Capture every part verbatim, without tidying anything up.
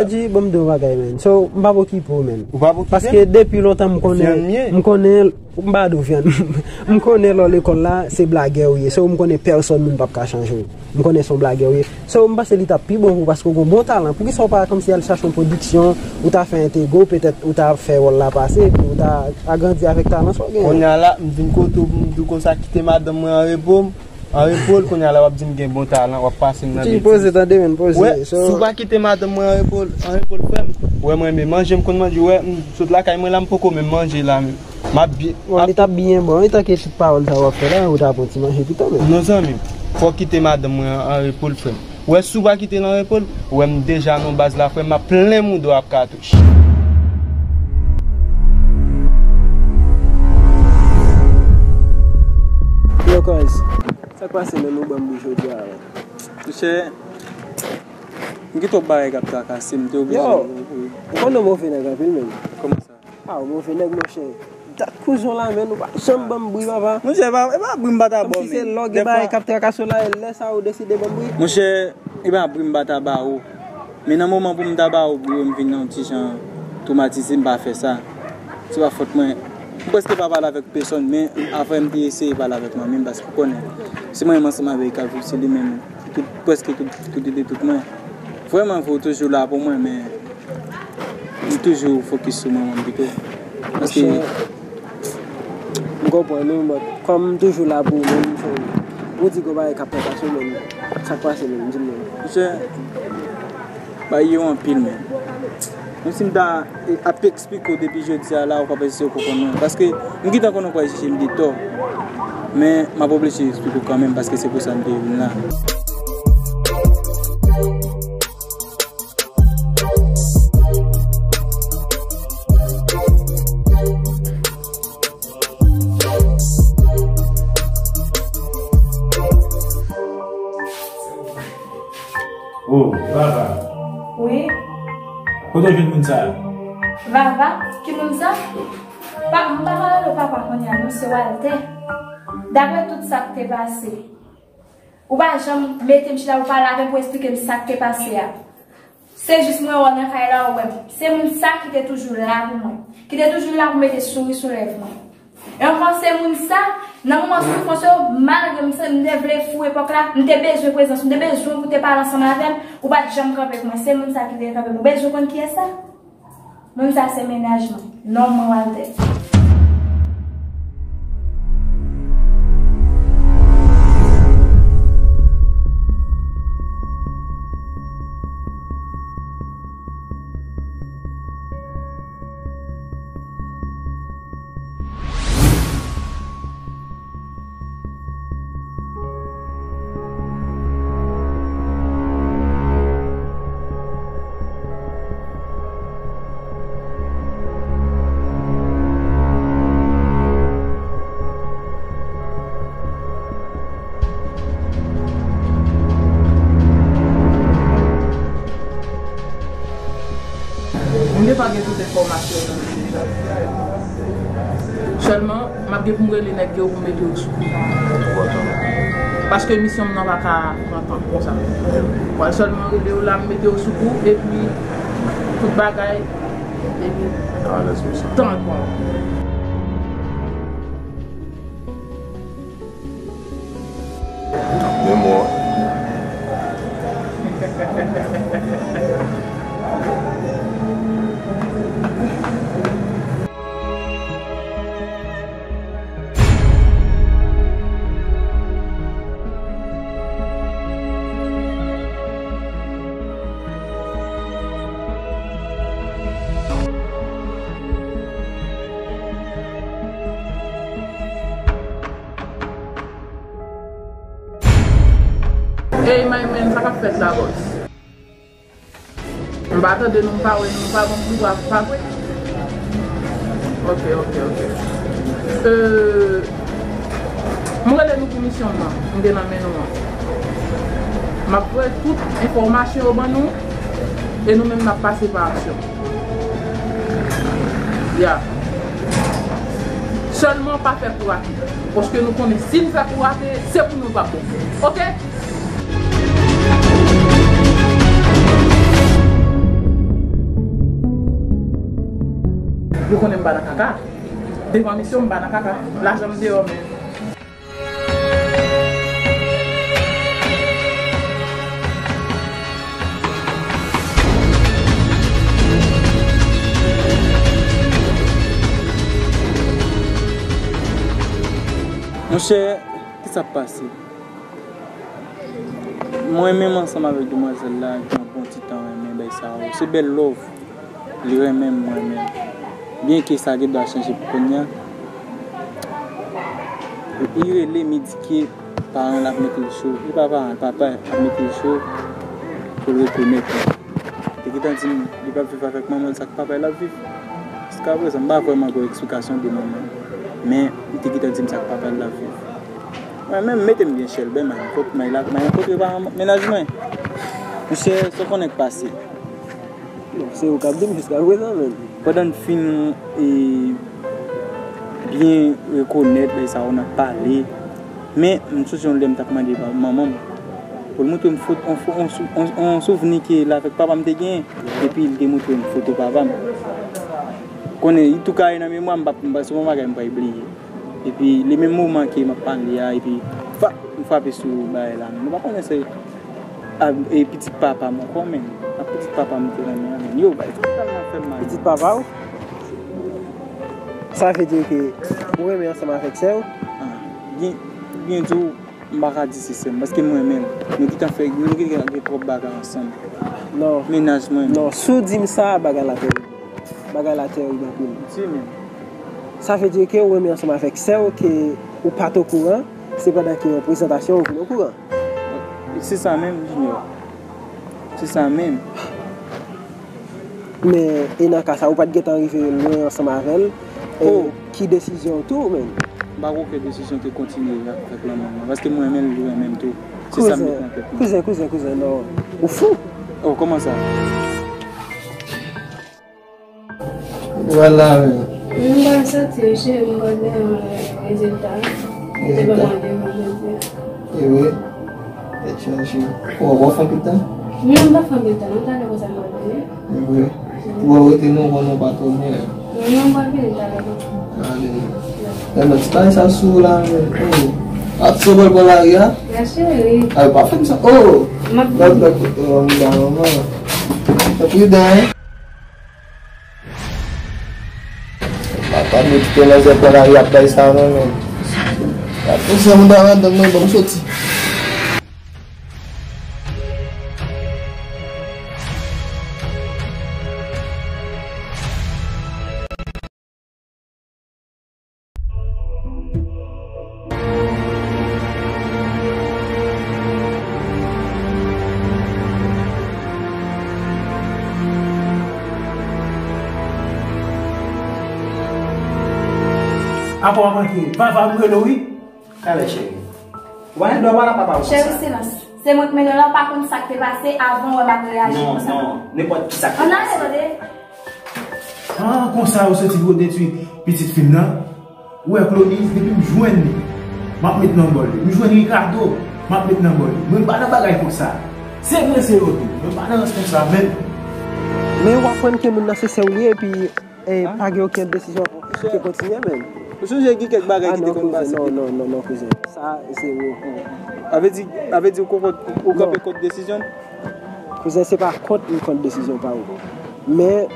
Di, bon, m di yon bagay, menn. So, m p ap okipe w, menn. Ou p ap okipe m? Paske depi lontan m konnen, vyann m ye. M konnen, m pa di w vyann. M konnen lè w lekòl la, se blagè w ye. So, m konnen pèsòn moun p ap ka chanje w. M konnen se yon blagè w ye. So, m panse li t ap pi bon pou w paske w gen yon bon talan. Poukisa w pa kòmsi al chache yon pwodiksyon, ou ta fè entèvyou, petèt ou ta fè wòl la pase, epi ou ta agrandi avèk talan sa w genyen. Kounye a la, m vin kote w pou m di w konsa kite madanm mwen an repo m. An repo l, kounye a la w ap di m gen bon talan, w ap pase m nan betiz. Poze, tande, menn, poze. Wè, si w pa kite madanm mwen an repo l, an repo l, frè m, wè m renmen manje, m konn manje, wè, m sot lakay mwen la, m poko menm manje la menm. M ap byen. Bon, li t ap byen bon, wi, tanke tout pawòl sa w ap fè la, ou ta pran ti manje pito menm. Non, zanmi m, fò w kite madanm mwen an, an repo l, frè m. Wè, si w pa kite l an repo l, wè m deja nan baz la, frè m, m ap plen mouda w ak katouch. Yo, cuz, sa k pase menm ou ban m bri jodi a la? Monchè, m gen twòp bagay k ap trakase m, m te oblije. Yo, ou konnen w move nèg anpil menm. Kòman sa? Ah, ou move nèg, monchè. Dat kouzon la, menn, ou pa janm ban m bri, papa. Monchè, e pa, e pa bri m pa ta ba w, menn. Kòmsi se lè w gen bagay k ap trakase w la, e lè sa a ou deside ban m bri. Monchè, e pa bri m pa ta ba ou. Men nan moman pou m ta ba ou bri, m vin nan yon ti jan twomatize, m pa fè sa. Se pa fòt mwen. M prèske pa pale avèk pèsòn, men avè m te eseye pale avèk manmi m, paske ou konnen, se mwen menm ansanm avè l k ap viv, se li menm ki tout, prèske tout, tout ide tout mwen. Vrèman vre, ou toujou la pou mwen, men m toujou fokis sou mwen menm pito. Paske monchè, m konprann ou, but kòm m toujou la pou ou menm, ou di gon bagay k ap trakase w menm, sa k pase menm, di m menm. Monchè, bagay yo anpil menm. Menm si m ta ap eksplike w depi jodi a la, ou p ap eseye konprann mwen. Paske m gentan konnen w pral jije m de tò. Men m ap oblije eksplike w kanmenm, paske se pou sa m te vin la. Oh, Vava. Wi. Kote w jwenn moun sa a? Vava? Ki moun sa? Pa, m pa ka rele w papa kounye a, non, se Walter. Daprè tout sa k te pase, ou pa janm mete m chita pou pale avè m, pou eksplike m sa k te pase a. Se jis mwen wè w nan kay la, ou wè m. Se moun sa ki te toujou la pou mwen. Ki te toujou la pou mete souri sou lèv mwen. E ankò, se moun sa, nan moman soufrans yo, malgre m, m te vle fou epòk la, m te bezwen prezans ou, m te bezwen w pou te pale ansanm avè m, ou pa t janm kanpe pou mwen. Se moun sa ki te kanpe pou mwen. Ou bezwen konn kiyès sa? Moun sa se mennaj mwen. Non mwen Walter. M gentan gen tout enfòmasyon yo nan men deja. Sèlman, m ap gen pou m rele nèg yo pou m mete yo sou kou. Paske misyon m nan pa ka pran tan konsa. M pral sèlman rele yo la, m mete yo sou kou, epi tout bagay, epi tan. Men mwen. Ey, my man, sa k ap fèt la, bòs? M pa tande nou, m pa wè nou, m pa bon pouvwa, pa vre? Ok, ok, ok. Euh, m rele nou pou misyon m nan, m gen nan men nou an. M ap voye tout enfòmasyon yo ban nou, e nou menm n ap pase pa aksyon. Ya. Sèlman pa fè kou rate. Paske nou konnen si n fè kou rate, se pou nou l p ap bon. Oke? Yo konnen m pa nan kaka. Devan misye, m pa nan kaka. Lajan m deyò, men. Monchè, kisa k pase? Mwen menm ansanm avèk demwazèl la, gen yon bon ti tan renmen bay sa yo. Se bèl love. Li renmen m, mwen menm. Byenke sa gen dwa chanje pou kounye a. Epi li rele m, li di ke paran l ap mete l cho. E pa paran l, papa l ap mete l cho pou l rekonèt li. Li te gentan di m li p ap viv avèk manman l, se ak papa l l ap viv. Jiskaprezan, m pa vrèman gen yon eksplikasyon de manman l. Men, li te gentan di m se ak papa l l ap viv. Mwen menm, mete m byen chèlbè, m al rankont-, m al, m al rankontre paran mennaj mwen. Monchè, sa w konnen k pase. Non, se ou k ap di m jiskaprezan, menm. Pandan n fin, e, byen rekonèt, lè sa yo n ap pale. Men, m sonje yon lè m t ap mande pa-, manman m pou l montre m foto, yon fo-, yon sou-, yon, yon souvni ke l avèk papa m te genyen. Epi l te montre m foto papa m. Konnen, li tou kare nan memwa m, m p ap, m p ap, se yon bagay m pa bliye. Epi, le menm moman ke m ap pale a, epi, fa-, m frape sou bagay la. Nou pa konnen se a, e pitit papa m ankò, men. A pitit papa m te renmen an, men. Yo, bay, tout tan nan fè m mal. Pitit papa w? Sa vle di ke ou renmen ansanm avèk sè w? Ah, byen, byen di w, m pa ka di se sè m, paske m renmen l. Nou gentan fè, nou gentan gen twòp bagay ansanm. Non. Mennaj mwen. Non, si w di m sa, bagay la tèrib. Bagay la tèrib anpil. Di men. Sa vle di ke ou renmen ansanm avèk sè w, ke ou pa t okouran, se pandan ke yon prezantasyon ou vin okouran. Se sa menm, Junior. Se sa menm. Men, e nan ka sa, ou pa t gentan rive lwen ansanm avè l? E ki desizyon w tou, menm? M pa gen okenn desizyon ke kontinye avèk lanmou an, paske mwen renmen l, li renmen m tou. Se sa m met nan tèt mwen. Kouzen, kouzen, kouzen, non. Ou fou? Oh, kòman sa? Vwala, men. M pral soti wi, cheri, m pral gen yon rezilta. Rezilta? Te ban mwen devan jodi a. E vre? Tèt chaje. Ou wè, w ap fè anpil tan? Non, m pa fè anpil tan, non, talè konsa m pral vini. E vre? Ou wè, rete non, ou konnen w pa twò byen. Non, non, m pral vini talè konsa. Ale. Lè mwen ti bagay sa sou ou la, men. Oh. Ap se bòl bò lari a? Ya, cheri. Ay, pa fè m sa. Oh! M ap vini. Lòt, lòt, oh, m ba manman. Fè pridan, hein. Papa m ki te nan zèpò lari ap bay sa nan men. Gad konsa m ta madanm mwen ban m soti. Apa w manke? Vava m rele w wi. Talè, cheri. Ou pa gen dwa pale a papa w konsa. Cheri, silans. Se mwen k mennen w la, ou pa konn sa k te pase avan w wè m ap reyaji konsa. Non, non, nenpòt ki sa k te pase. Ann ale, tande. Ah, konsa ou soti pou w detwi pitit fi m nan? Ou wè Claudis, depi m jwenn li, m ap met nan bòl li. M jwenn Ricardo, m ap met nan bòl li. Mwen pa nan bagay konsa. Se vre se yo tou. Mwen pa nan rans konsa menm. Men w aprann ke moun nan se sè w li ye, epi, e, pa gen okenn desizyon ki kontinye menm. Ou sonje gen kèk bagay ki te konn pase? Ah non, kouzen, non, non, non, non, kouzen. Sa, zewo. A vle di, a vle di ou konprann, ou kanpe kont desizyon m? Kouzen, se pa kont m kont desizyon pa w. Men,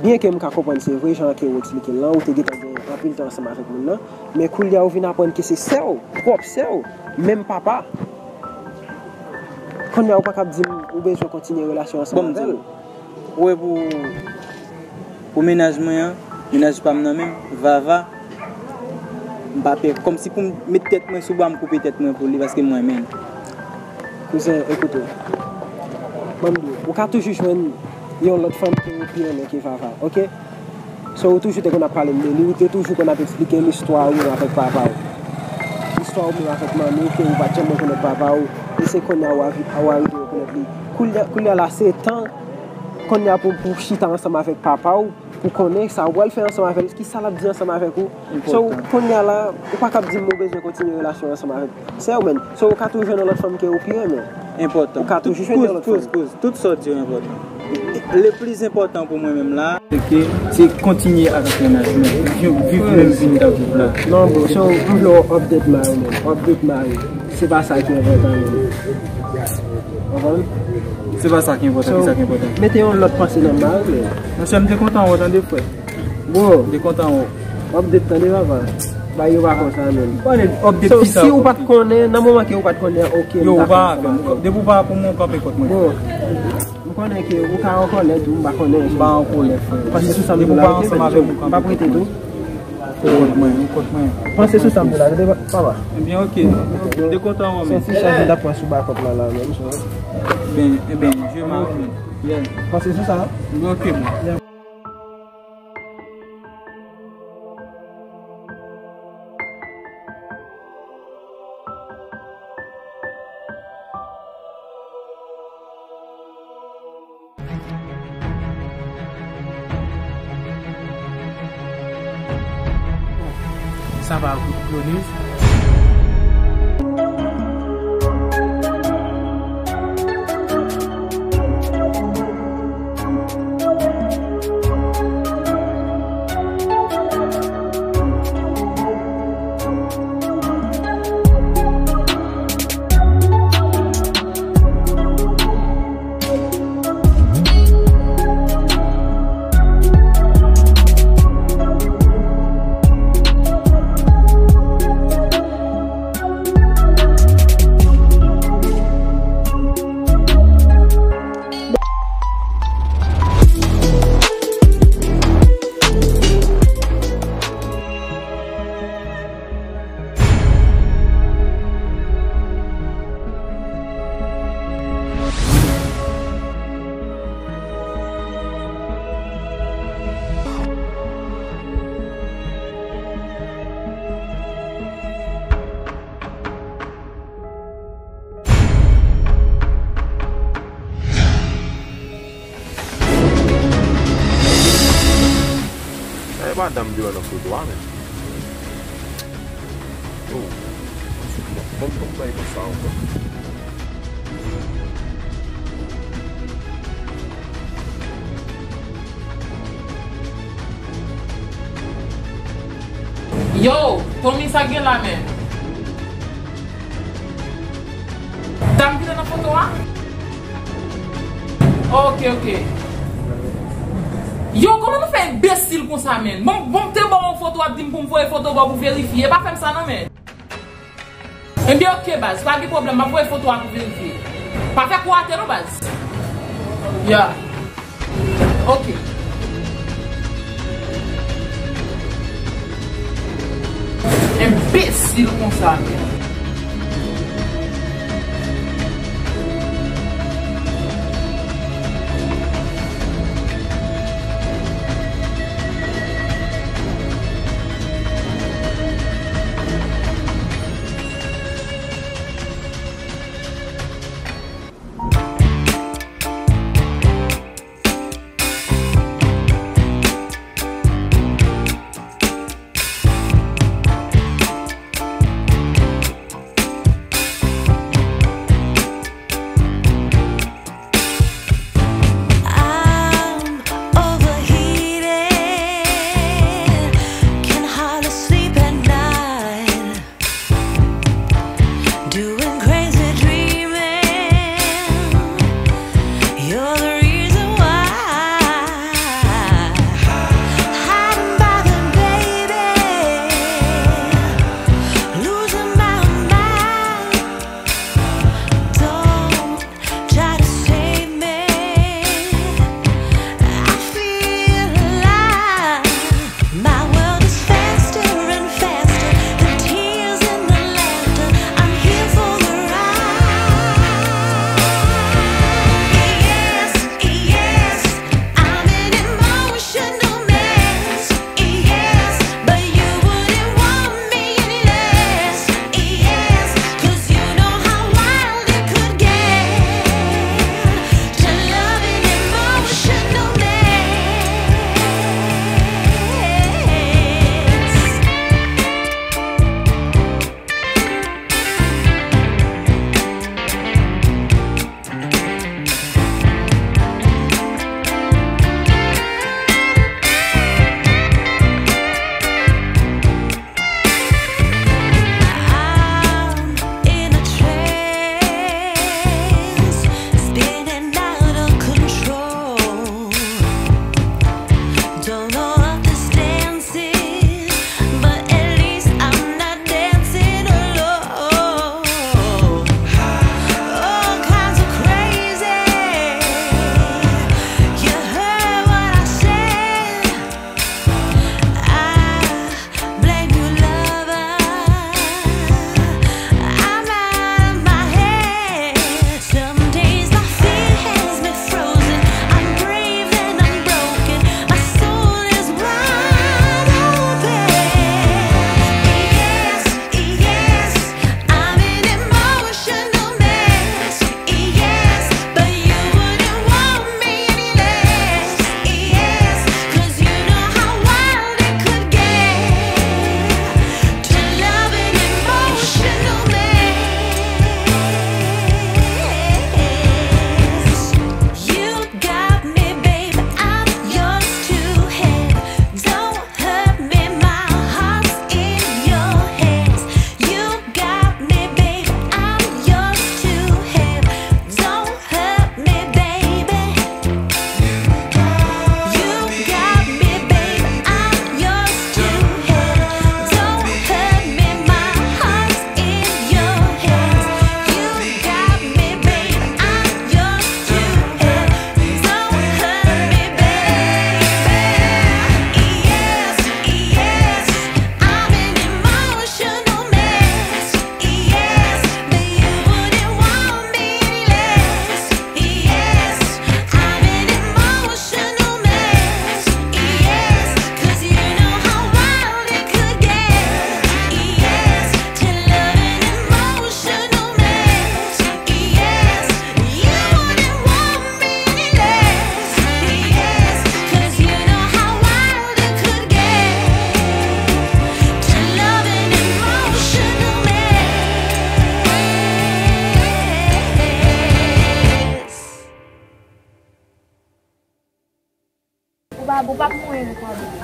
byenke m ka konprann se vre, jan ke ou eksplike l lan, ou te gentan gen anpil tan ansanm avèk moun nan, men kounye a ou vin aprann ke se sè w, pwòp sè w, menm papa. Kounye a ou pa kab di m ou bezwen kontinye relasyon ansanm avè l. Ou wè pou, pou mennaj mwen an, mennaj pa m nan menm, Vava, m pa pè. Kòmsi pou m met tèt mwen sou bwa, m koupe tèt mwen pou li, paske m renmen l. Kouzen, ekoute. Ban m di w, ou ka toujou jwenn yon lòt fanm ke ou pi renmen ke Vava, oke? So, ou toujou te konn ap pale m de li, ou te toujou konn ap eksplike m istwa ou menm avèk papa w. Istwa ou menm avèk manmi w, ke ou pa t janm rekonèt papa w, e se kounye a ou a vi-, ou a rive rekonèt li. Kounye a, kounye a la, se tan kounye a pou, pou chita ansanm avèk papa w, pou konnen sa ou pral fè ansanm avè l, ki sa l ap di ansanm avèk ou. So, kounye a la, ou pa kab di m ou bezwen kontinye relasyon ansanm avèk sè w, menm. So, ou ka toujou jwenn yon lòt fanm ke ou pi renmen. Enpòtan. Ou ka toujou jwenn yon lòt fanm. Kouz, kouz, tout sa w di yo enpòtan. Le plis enpòtan pou mwen menm la, se ke se kontinye ak antrènaj mwen. Viv, viv menm vi m t ap viv la. Non, bro, so, m vle w update mari, man. Update mari. Se pa sa ki enpòtan, man. Konprann? Se pa sa ki enpòtan, ki sa ki enpòtan? Mete yon lòt panse nan mari, man. Monchè, m te kontan wè w tande, frè. Bro. M te kontan wè w. Update tande, papa. Bagay yo pa konsa, menm. Pale update. So, ki sa si ou pa t konnen, nan moman ke ou pa t konnen, ok, yo, m ta pa fè sa. Depi ou pa pou mwen, ou kanpe kont mwen. Bro, m konnen ke ou ka an kòlè tou, m pa konnen. M pa an kòlè, frè. Panse sou sa m di w la, ok, frè? M p ap rete tou. Ou kont mwen, ou kont mwen. Panse sou sa m di w la, tande, papa. Ebyen, ok. M te kontan wè w, men. Se yon ti chans m t ap pran sou bakòp la, la, menm, so. Ben, ebyen, je m'arrête. Yeah. Panse sou sa. Ok, bon. Yeah. Sa va, Claude? Sa e madanm vyolan nan foto a, men. Oh, ban m, ban m bay konsa ankò. Yo, Tommy, sa gen la, men? Dam ki te nan foto a? Ok, ok. Yo, kòman nou fè enbesil konsa, men? Bon, bon, m te ba w yon foto, w ap di m pou m voye foto ba w pou verifye. Pa fè m sa non, men. Ebyen, ok, baz, pa gen pwoblèm, m ap voye foto a pou verifye. Pa fè kou atè non, baz. Ya. Ok. Enbesil konsa, men.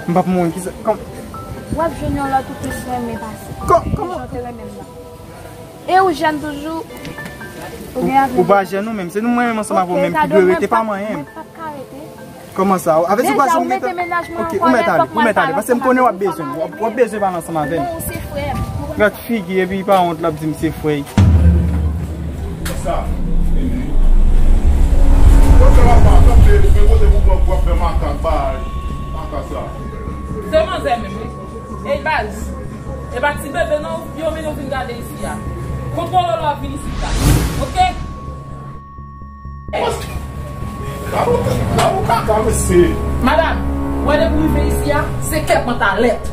M p ap mouri, kisa? Kòm W ap jwenn yon lòt ou plis renmen pase. Kò-, kòman? Jan w te renmen m nan. E ou jèn toujou? Ou gen avni. Ou pa jèn ou menm. Se nou mwen menm ansanm avè w menm ki dwe rete, pa manyen m. Mwen p ap ka rete. Kòman sa? Avè si ou pa janm rete. Deja, ou mete mennaj mwen an kòlè, fòk mwen al pale ansanm avè l. Ok, ou mèt ale, ou mèt ale. Paske m konnen w ap bezwen m. W ap, w ap bezwen pale ansanm avè m. Non, ou se frè m. Gad figi, epi pa wont l ap di m se frè l. Sa, epi. Kote w ap pale, kote w ap fè makak, bay, makak sa. Se manzè menm, wi. Ey, baz. E pa ti bebe non, yo mennen w vin gade isi a. Kontwole w lè w ap vin isit la. Oke? Gade w kaka, mesye. Madanm, wè depi w rive isi a, se kè pantalèt.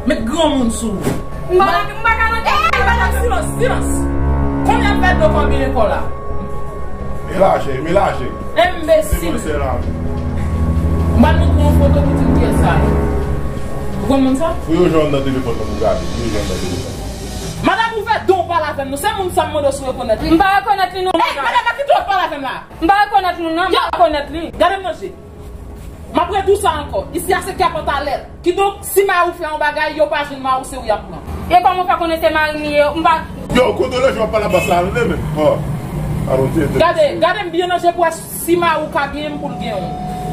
Met granmoun sou ou. M pa, m pa ka nan kè. Ey, madanm, silans, silans. Konbyen fè dlo konbyen kò la? Melaje, melaje. Enbesil. Se mwen, se la. M pral montre yon foto pou di m kiyès sa ye. Ou konn moun sa? Fouye w jwenn nan telefòn nan pou gade. Fouye w jwenn nan telefòn. Madanm, ouvè don w pale avè m non. Se moun sa m mande w si w rekonèt li. M pa rekonèt li non, madanm. Ey, madanm, nan ki dwa w pale avè m la? M pa rekonèt moun nan, m pa rekonèt li. Gade m nan je. M ap redi w sa ankò. Isi a se kè pantalèt. Kidonk, si mari w fè yon bagay, yo pa jwenn mari w, se ou y ap pran. E kòman w fè konnen se mari m li ye? M pa. Yo, kontwole jan w ap pale a baz la, tande menm. Oh. Gade, gade m byen nan je pou wè si mari w ka genyen m pou l genyen w.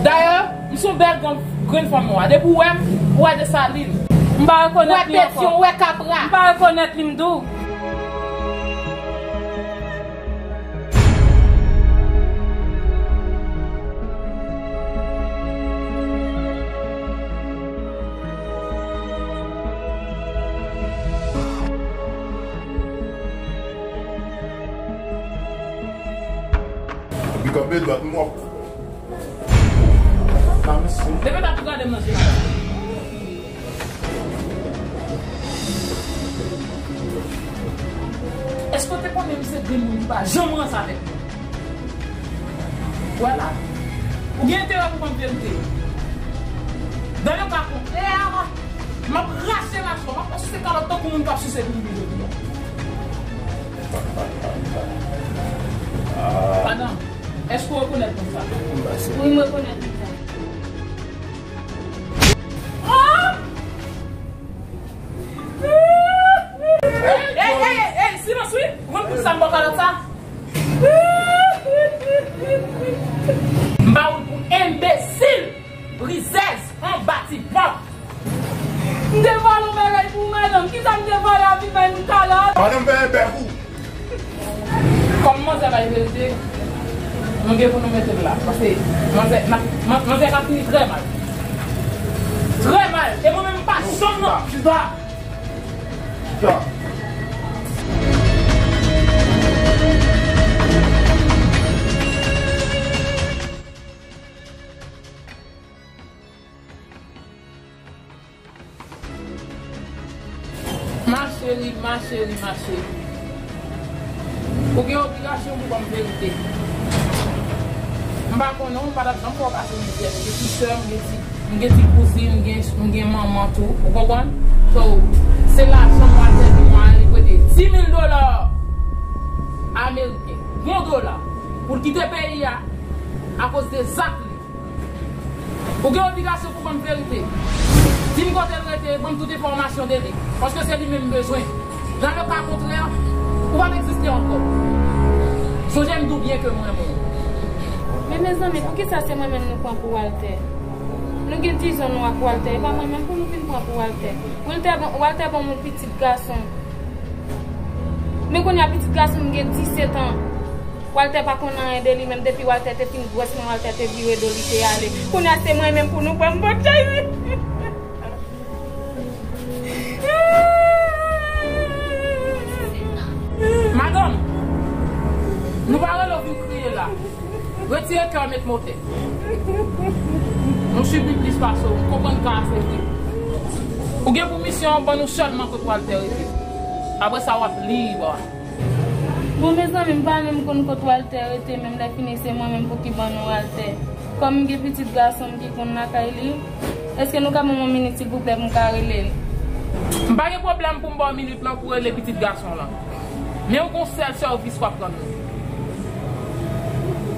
Dayè, m se yon bèl grenn, grenn fanm nwa. Depi w wè m, ou wè Desalin. M pa rekonèt li ankò. Ou wè Petyon, ou wè Kapra. M pa rekonèt li, m di w. Epi kanpe dwat m w ap. Depi w t ap gade m nan je, madanm. Èske w te konnen m se de moun ki pa janm ranse avèk moun? Vwala. Ou gen enterè pou ban m verite. Dans le cas contraire, m ap rache machwa w, m ap fè w sise kalòt tankou moun k ap sise pipi jodi a. Madanm, èske w rekonèt moun sa? Wi, m rekonèt moun sa. Ey, ey, ey, ey, silans wi. Ou konn poukisa m ba w kalòt sa? M ba w l pou enbesil, rizèz, anba ti pòt. M te vòlè yon bagay pou ou, madanm. Kisa m te vòlè a vin bay m kalòt? Madanm, fè bèk ou. Kòm manzè bay verite, nou gen pou nou mete l la. Paske manzè, n ap, man-, manzè ka fini trè mal. Trè mal. E mwen menm, m pa janm nan. Chita! Chita! Ma chérie, ma chérie, ma chérie. Ou gen obligasyon pou ban m verite. M pa konnen w, m pa t ap janm fè w pase mizè. M gen ti sè, m gen ti, m gen ti kouzin, m gen, m gen manman tou. Ou konprann? So, se lajan Walter di mwen li prete dis mil dola ameriken, bon dola, pou l kite peyi a akoz de zak li. Ou gen obligasyon pou ban m verite. Di m kote l rete, ban m tout enfòmasyon de li. Paske se li menm m bezwen. Dans le cas contraire, ou p ap egziste ankò. Sonje m di w byen ke m renmen w. Men mezanmi, poukisa se mwen menm nou pran pou Walter? Nou gen dizon nou ak Walter, e pa mwen menm pou nou vin pran pou Walter. Walter ban, Walter ban m yon pitit gason. Men kounye a pitit gason m gen disèt an. Walter pa konn anyen de li menm, depi Walter te fin gwès mwen, Walter te vire do li te ale. Kounye a se mwen menm pou nou pran m, Bondye. Madanm, nou pa rele w vin kriye la. Retire kè w, met motè. Nou sibi plis pase w, m konprann ka a se vre. Ou gen pou misyon an ban nou sèlman kot Walter rete. Apre sa, w ap lib. Bon, mezanmi, m pa menm konn kot Walter rete, menm lè fini se mwen menm pou ki ban nou Walter. Kòm m gen pitit gason m ki konn lakay li, èske nou ka ban m yon minit, silvouplè, pou m ka rele l? M pa gen pwoblèm pou m ba w minit lan pou w rele pitit gason lan. Men w gon sèl sèvis w ap rann mwen.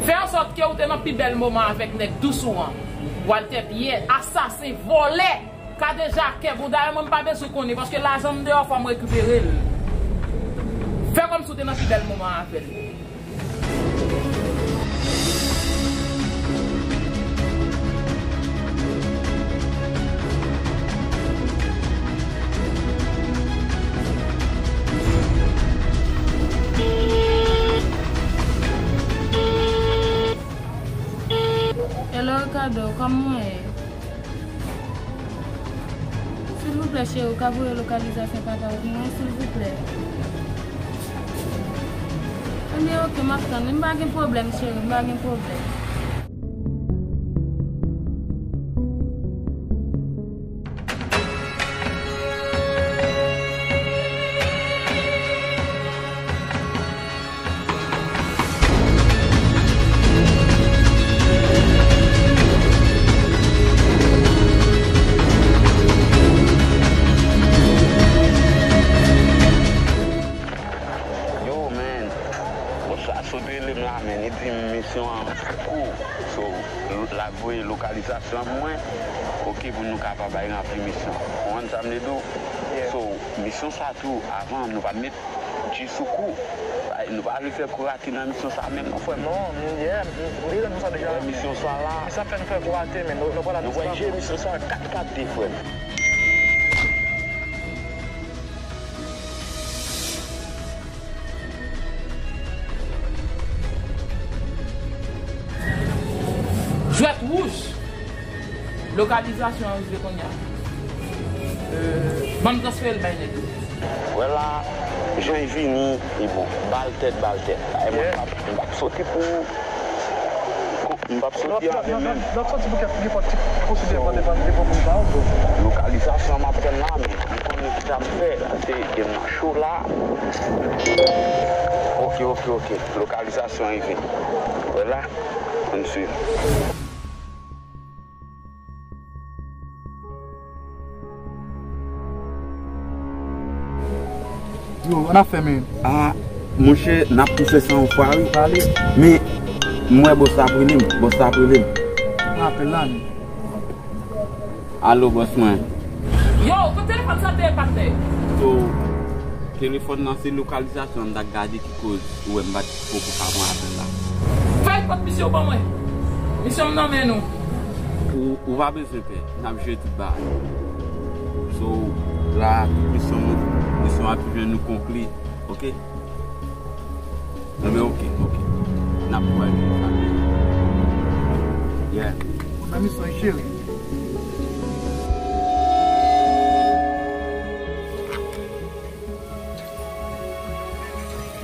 Fè an sòt ke w te nan pi bèl moman avèk nèg dous ou an. Walter Pierre, asasen, vòlè! Kadeja, kè bon, dayè mwen m pa bezwen konnen, paske lajan m deyò fò m rekipere l. Fè kòmsi w te nan pi bèl moman avè l. Hello Ricardo, kòman w ye? Silvouplè cheri, ou ka voye lokalizasyon papa w pou mwen, silvouplè? Ebyen oke, m ap tann. M pa gen pwoblèm cheri, m pa gen pwoblèm. Yo, man. Bon, sa sot rele m la, man. Li di m misyon an kou. So, l ap voye lokalizasyon an pou mwen. Oke, pou nou kapab al ranpli misyon. Ou konprann sa m vle di w? So, misyon sa tou, avan, nou pa t met Jis sou kou. Ay, nou pa vle fè kou rate nan misyon sa menm non, frè m. Non, m, yeah, m, m deja di nou sa deja. Wè, misyon sa la. Misyon ap fè nou fè kou rate, men nou, nou pral la. Nou pral jere misyon sa kat kat de, frè m. Jwèt wouj. Lokalizasyon an rive kounye a. Ban m transfere l bay nèg yo. Wè la, jan l vini, li bon. Ba l tèt, ba l tèt. Ay, mwen, m p ap, m p ap soti pou, pou, m p ap soti avè l menm. L ap soti pou kèk figi pòt ti konsidere devan, devan moun sa yo, bro. Lokalizasyon an m ap tann la, men m konnen ki sa m fè. Se gen nan cho la. Oke, oke, oke. Lokalizasyon an rive. Wè la, ann swiv. Yo, ann ap fè men. Ah, monchè, n ap tou fè sa yon fwa, wi. Pale. Men, m wè bòs la ap rele m, bòs la ap rele m. Mwen apèl la, men. Alo, bòs mwen. Yo, kot telefòn sa te ye, patnè? So, telefòn nan se lokalizasyon an m t ap gade ki koz ou wè m pa t poko ka pran apèl la. Fè ripòt misye ban mwen. Misyon m nan men nou. Ou, ou pa bezwen pè. N ap jere tout bagay. So, la, tout misyon nou, misyon ap jwenn nou konkli. Oke? Enben, oke, oke. N ap pwal jwe sa. Yeah. Nan misyon cheri.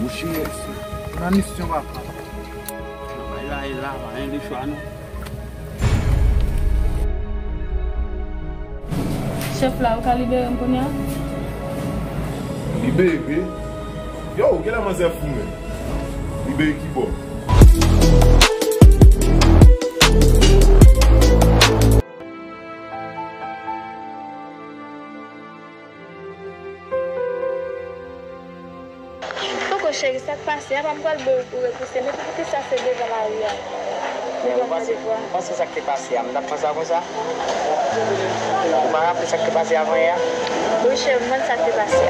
Mouche, nan misyon papa. Travay la e la, pa gen de chwa non. Chèf la, ou ka libere m kounye a? Libere? Yo, genlè manzè fou menm. Libere ki bò? Poko cheri, sa k pase? Apa m pral bwe ou pou repouse, men poukisa se devan lari a? Ou panse, ou panse sa k te pase a, m t ap pran sa konsa? Ou pa raple sa k te pase avan yè a? Wi, cheri, m konn sa k te pase a.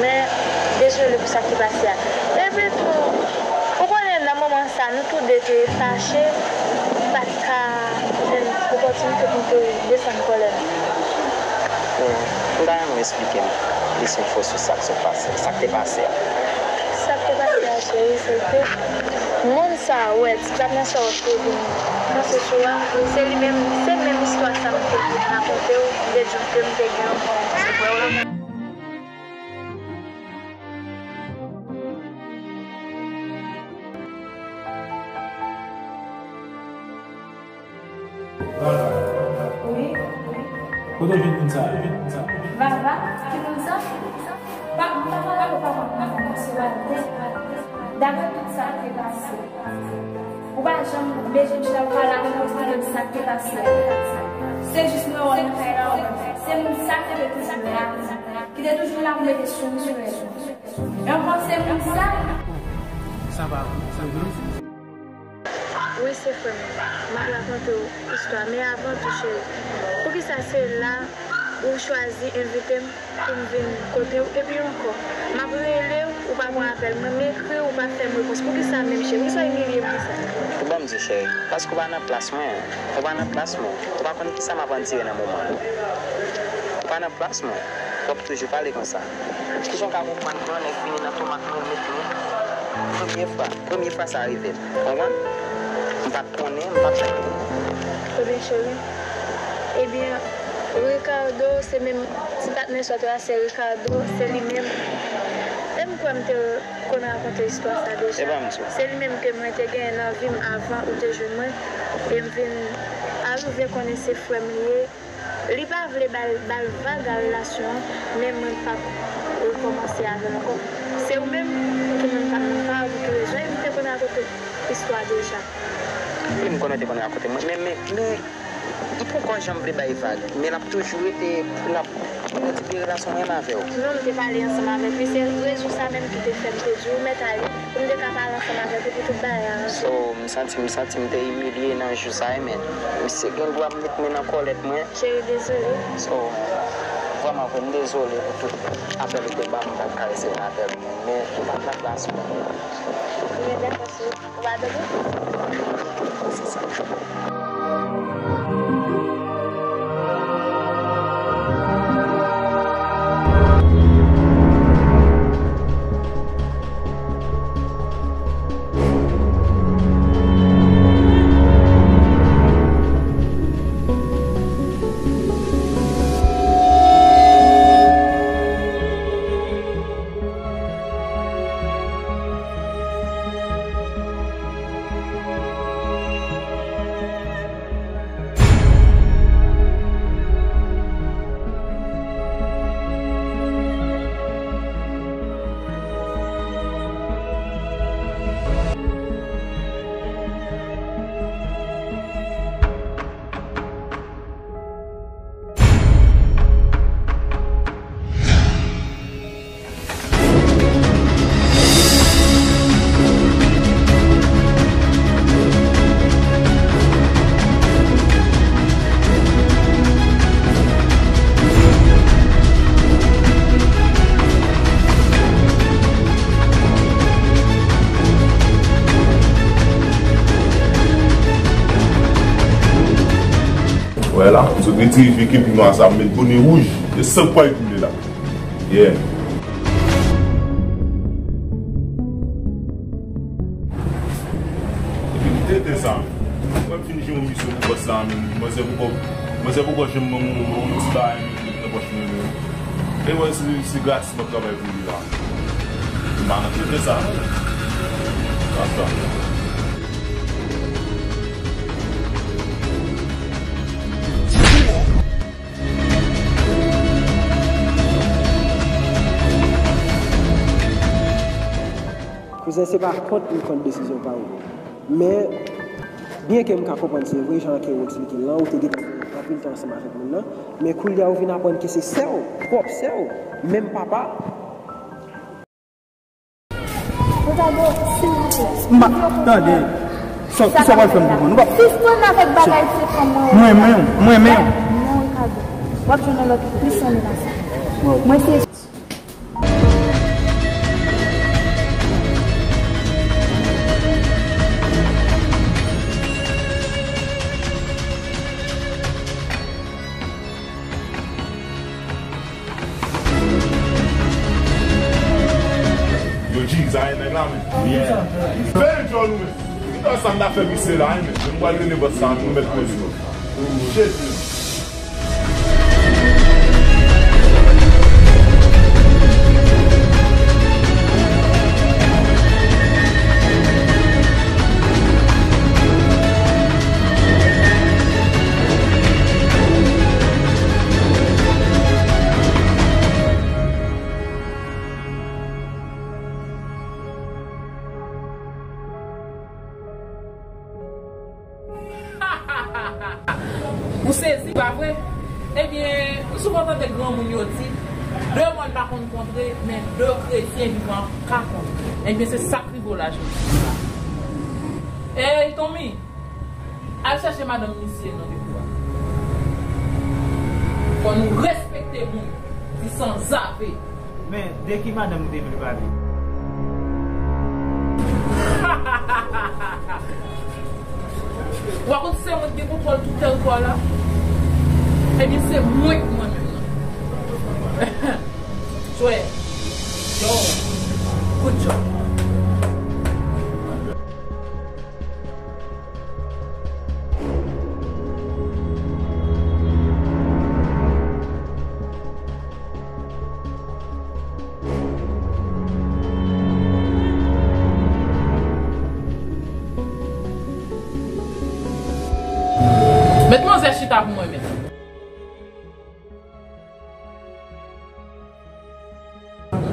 Men, dezole pou sa k te pase a. Epi tou, ou konnen nan moman sa, nou tou de te fache, m pa t ka jwenn opòtinite pou m te desann kòlè m. Hmm, m ta renmen w esplike m plis enfo sou sa k sot pase, sa k te pase a. Sa k te pase a, cheri, se ke moun sa a ou wè, ti gad nan sa w te vin panse sou a, se li menm, se menm istwa sa m te vin rakonte w, m te di w ke m te gen yon pwoblèm. Wi. Kote w jwenn moun sa a? Vava, ki moun sa? Pa, m pa pale avè w, papa, m pa pale avè w, se Walter. Daprè tout sa k te pase, ou pa janm bezwen chita pou pale avè m, pou eksplike m sa k te pase a. Se jis mwen wè w nan kay la, w wè. Se moun sa ki te toujou la, ki te toujou la pou mete souri sou lèv ou. E ankò se moun sa. Sa va, sa vre? Wi, Se frè m, m ap rakonte w istwa, men avan tou, cheri, poukisa se la ou chwazi envite m pou m vin kote w? Epi ankò, m ap rele w, ou pa pran apèl mwen, m ekri w, ou pa fè m repons. Poukisa menm, cheri? Poukisa w imilye m konsa? Ou ban m di, cheri, paske ou pa nan plas mwen, ou pa nan plas mwen, ou pa konn kisa m ap andire nan moman an. Ou pa nan plas mwen, w ap toujou pale konsa. Kijan w ka konprann pou yon nèg vini nan tomat mwen, met mwen? Premye fwa, premye fwa sa rive m. Konprann? M pa t konnen, m pa t janm konnen. Ebyen, cheri. Ebyen, Ricardo, se menm ti patnè sòt la, se Ricardo, se li menm. E m kwè m te konn rakonte istwa sa deja. E ban m di w. Se li menm ke mwen te genyen nan vi m avan ou te jwenn mwen. E m vin arive konnen se frè m li ye. Li pa vle ba l, ba l vag a relasyon an, men mwen p ap rekòmanse avè l ankò. Se ou menm ki moun pa m nan pa, pou ki rezon, e m te konn rakonte istwa deja. Wi, m konnen w te konn rakonte mwen, men, men, men, li poko janm vle bay vag, men l ap toujou rete, l ap, pou nou di de relasyon mwen menm avè w. Non, m te pale ansanm avèk li, se rezon sa menm ki te fè m te di w mèt ale, pou m te ka pale ansanm avèk ou pou tout bagay aranje. So, m santi, m santi m te imilye nan jou sa, men misye gen dwa met men nan kòlèt mwen. Cheri, dezole. So, vrèman vre, m dezole pou tout apèl ou te ban m, m pa t ka resevwa apèl ou, men ou pa t nan plas mwen. Ebyen, dakò, cheri. Ou pa tande? Se sa. Wè la, m sot retire vye kepi nwa sa, m met bone wouj, e san k pral koule la. Yeah. Epi tenten sa, mwen fin jwe yon misyon pou bòs la menm. Manzè poko, manzè poko janm ban mwen yon ti bagay nan pòch mwen menm. E wè se, se gratis m ap travay pou li la. M pa nan tenten sa non. Sa sa. Kouzen, se pa kont m kont desizyon pa ou. Men, byenke m ka konprann se vre, jan ke ou eksplike l lan, ou te gentan fè anpil tan ansanm avèk moun nan, men koulye a ou vin aprann ke se sè w, pwòp sè w, menm papa. Ricardo, silvouplè. M pa, tande. Sa, sa w pral fè m konprann? Ou pa sispann avèk bagay se fanm mwen. Mwen menm, mwen menm. Non, Ricardo. W ap jwenn yon lòt plis yon menas. Mwen se Yo, G, sa e nèg la, men. Fè djòl ou, men. Pita sa m ta fè misye la, men. Mwen pral rele bòs sa, nou mèt koze. Jezi. Ou sezi, pa vre? Ebyen, ou souvan tande granmoun yo di, de mòn pa konn kontre, men de kretyen vivan ka kontre. Ebyen, se sa k rive w la jodi a. Ey, Tonmi, Al chèche madanm misye nan depo a. Fò nou respekte moun ki sanzave. Men, de ki madanm ou te vle pale? Ou pa konn se mwen ki gen kontwòl tout tèritwa la? Ebyen, se mwen ki mwen menm nan. Swear. Yo, good job. Met manzè chita pou mwen menm.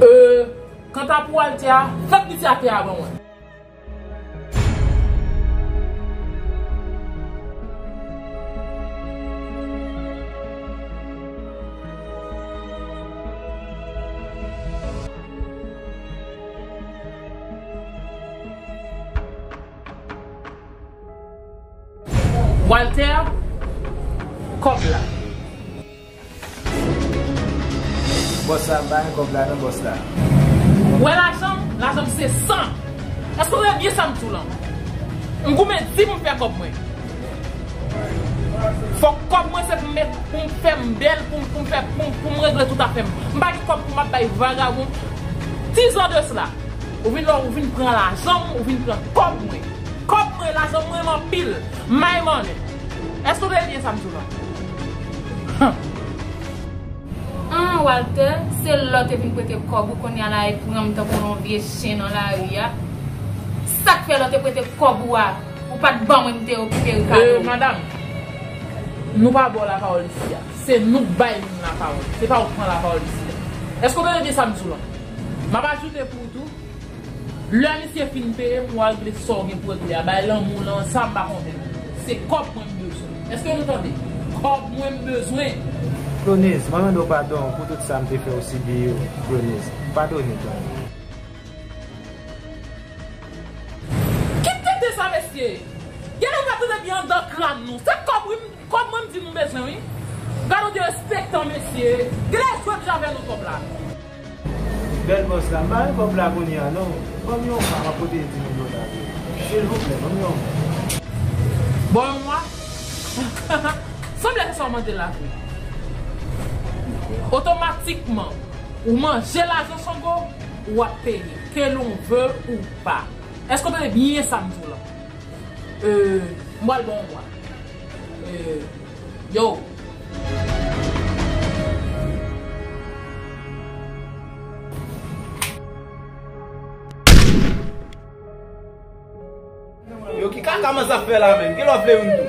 Euh, kanta pou Walter, fè l piti atè a ban mwen. Walter, kòb la. Bòs la, m pa gen kòb la non, bòs la. Ou wè lajan m? Lajan m se san. Èske w tande byen sa m di w lan? M goumen di pou m fè kòb mwen. Fòk kòb mwen se pou m met, pou m fè m bèl, pou m, pou m fè, pou m, pou m regle tout afè m. M pa gen kòb pou m ap bay vagabon. Dizan de sela, ou vin la, ou vin pran lajan m, ou vin pran kòb mwen. Kòb mwen, lajan mwen anpil. My money. Èske w tande byen sa m di w lan? Huh. An, Walter, se lè w te vin prete kòb ou, kounye a la e pran m tankou yon vye chen nan lari a. Sa k fè lè w te prete kòb ou a, ou pa t ban mwen, m te okipere kado? Euh, madanm, nou pa ba w lapawòl isi a. Se nou k bay moun lapawòl. Se pa ou k pran lapawòl isi a. Èske w tande byen sa m di w lan? M ap ajoute pou ou tou. Lè misye fin peye m, w a regle sa w gen pou regle a. Bay lanmou lan, sa m pa konnen. Se kòb mwen m bezwen. Èske nou tande? Kòb mwen m bezwen. Clonise, mwen mande w padon pou tout sa m te fè w sibi yo, Clonise. Padone m. Kit tete sa, mesye! Genlè w pa tande byen anndan kràn nou. Se kòb wi m Kòb mwen m di nou bezwen wi. Gade yon derespektan mesye. Genlè jwe m jan avè nou kòb la. Bèl bòs la, m pa gen kòb la kounye a non. Ban m yon mwa, m ap pote di moun yo la vre. Silvouplè, ban m yon mwa. Bon, yon mwa? Sanble se sa w mande la vre. Otomatikman, ou manje lajan Sango, ou ap peye. Que l'on veut ou pas. Èske w tande byen sa m di w lan? Euh, m pral ba w yon mwa. Euh, yo. Yo, ki kaka manzè ap fè la menm? Ki lè w vle youn tou?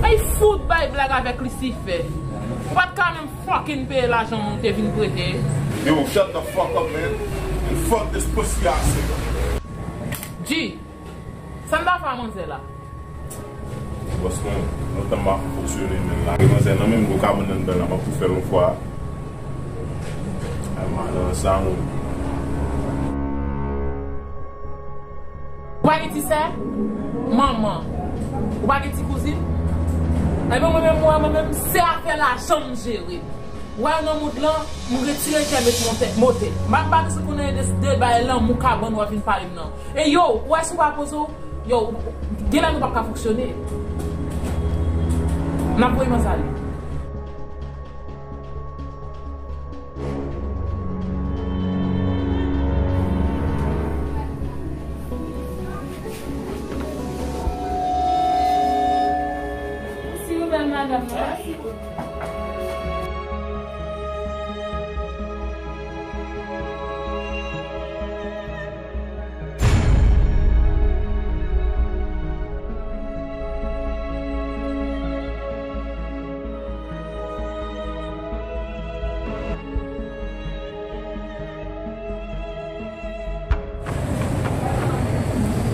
Ay fout bay blag avèk Lisifè. Ou pa t ka menm fucking peye lajan moun te vin prete. Yo, shut the fuck up, man. And fuck this pussy ass nigga. G, sa n ta fè a manzè la? Bòs mwen, lontan m ap fonksyone menm la. Gen manzè nan menm gwo kabann anndan la, m ap tou fè l yon fwa. Ay, madan sa moun. Ou pa gen ti sè? Manman. Ou pa gen ti kouzin? Ebyen, mwen menm, mwen, mwen menm, se afè lajan m jere. Ou wè nan mond lan, m retire kè m met motè, motè. M ap pa bezwen konnen de, de bay lanmou kabann w ap vin pale m nan. E yo, ou wè si w pa poze w, yo, genlè nou p ap ka fonksyone. N ap voye manzè ale. Silvouplè, madanm, mèsi.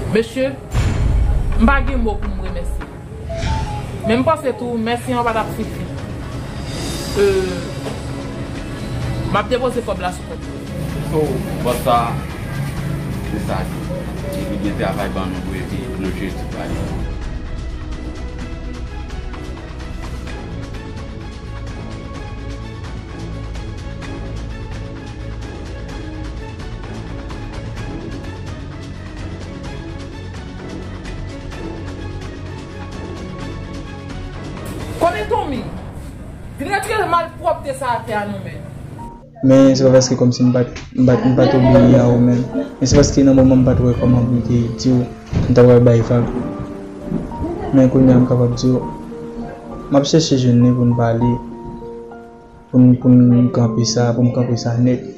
Mesye, m pa gen mo pou m remèsye. Men m panse tou, mèsi an pa t ap sifi. Euh, m ap depoze kòb la sou kont ou. Oh, bòs sa. Sa tou. Epi gen travay ban nou pou epi pou nou jwe sou pale. Konnen Tonmi, vin retire malpwòpte sa atè a non men. Men se pa paske kòmsi m pa t, m pa t, m pa t obeyi a ou menm. Men se paske nan moman m pa t wè kòman pou m te di w, m ta pral bay vag. Men kounye a m kapab di w, m ap chèche jwenn li pou n pale, pou n, pou n kanpe sa, pou m kanpe sa nèt.